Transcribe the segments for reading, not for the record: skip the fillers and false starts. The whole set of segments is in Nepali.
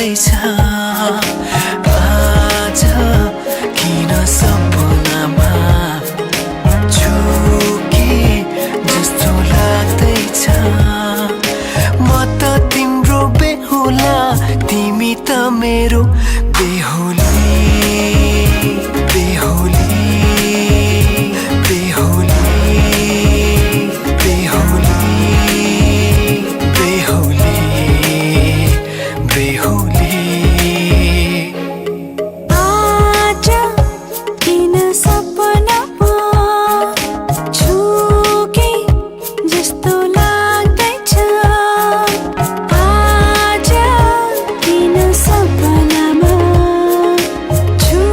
लाग्दैछ आज किन सपनामा छु कि जस्तो लाग्दैछ म त तिम्रो बेहुला तिमी त मेरो बेहुली बेहुली बेहुली बेहुली बेहुली बेहुली आज किन सपनामा छु कि जस्तो लाग्दैछ आज किन सपनामा छु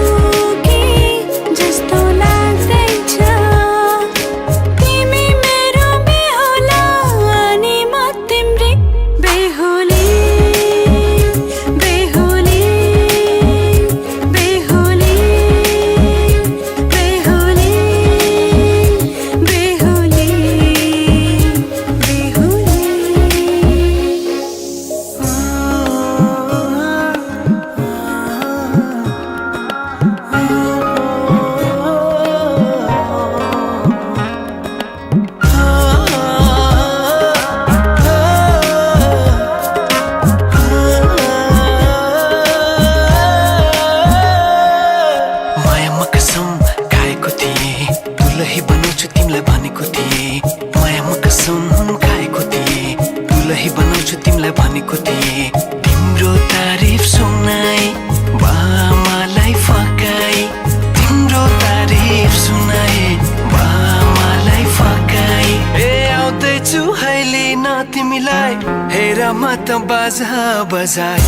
कि जस्तो लाग्दैछ तिमी मेरो बेहुला अनि म तिम्रै बेहुली बेहुली बेहुली बेहुली बेहुली मायामा कसम खाएको थिएँ दुलही बनाउँछु तिमीलाई भनेको थिएँ मायामा कसम खाएको थिएँ दुलही बनाउँछु तिमीलाई भनेको थिएँ तिम्रो तारिफ सुनाई बामालाई फकाई तिम्रो तारिफ सुनाई बामालाई फकाई ए आउँदैछु अहिले न तिमीलाई हेर म त बाजा बजाई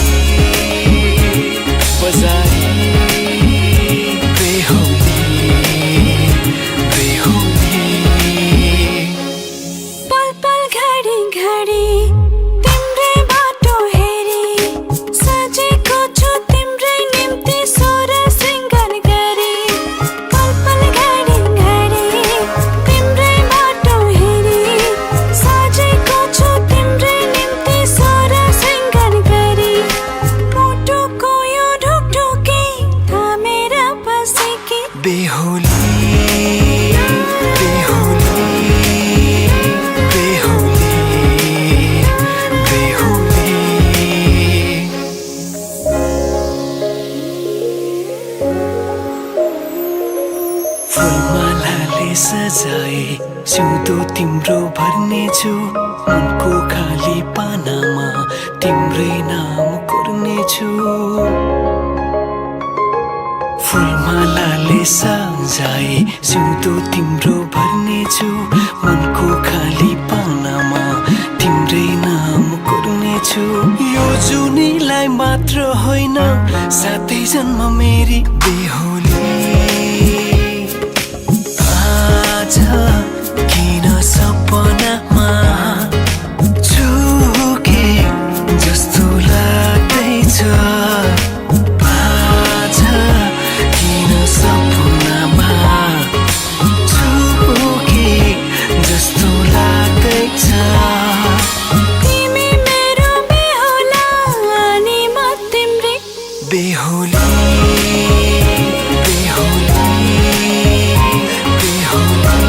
बजाई बेहुली बेहुली पल पल घडी घडी तिम्रै बाटो हेरी सजेको छु तिम्रै निम्ति सोर श्रृङ्गार गरी पल पल घडी घडी तिम्रै बाटो हेरी सजेको छु तिम्रै निम्ति सोर श्रृङ्गार गरी मुटुको यो ढुकढुकी थामेर बसेकी बेहुली बेहुली बेहुली बेहुली फुलमालाले सजाए सिउँदो तिम्रो भर्नेछु मनको खाली पानामा तिम्रै नाम कोर्नेछु फुलमालाले सजाए सिउँदो तिम्रो भर्नेछु मनको खाली पानामा तिम्रै नाम कोर्नेछु यो जुनीलाई मात्र होइन साथै जन्म मेरी बेहुली आज किन सपनामा छु कि जस्तो लाग्दैछ आज किन सपनामा छु कि जस्तो लाग्दैछ तिमी मेरो बेहुला अनि म तिम्रै बेहुली बेहुली बेहुली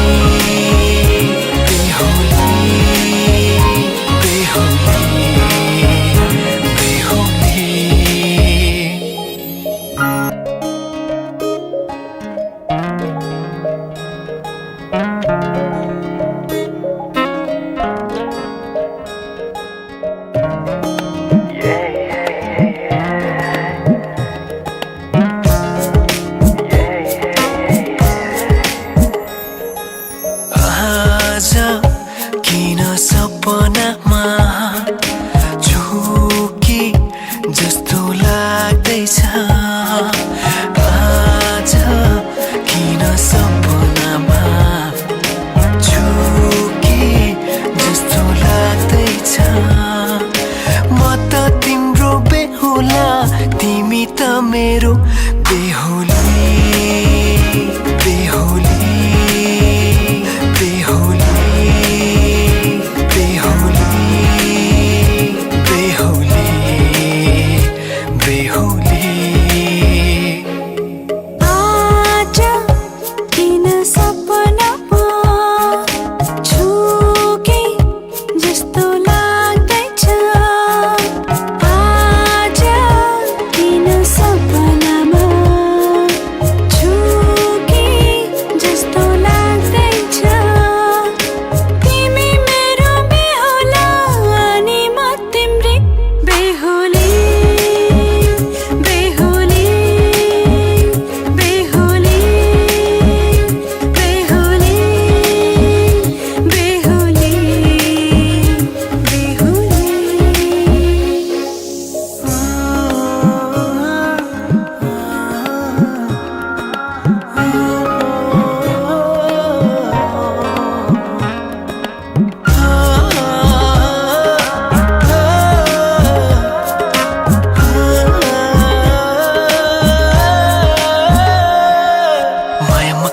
बेहुली बेहुली बेहुली आज किन सपनामा छु कि जस्तो लाग्दैछ आज किन सपनामा छु कि जस्तो लाग्दैछ म त तिम्रो बेहुला तिमी त मेरो बेहुली बेहुली बेहुली बेहुली बेहुली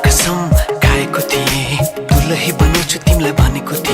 कसम खाएको थिएँ दुलही बनाउँछु तिमीलाई भनेको थिएँ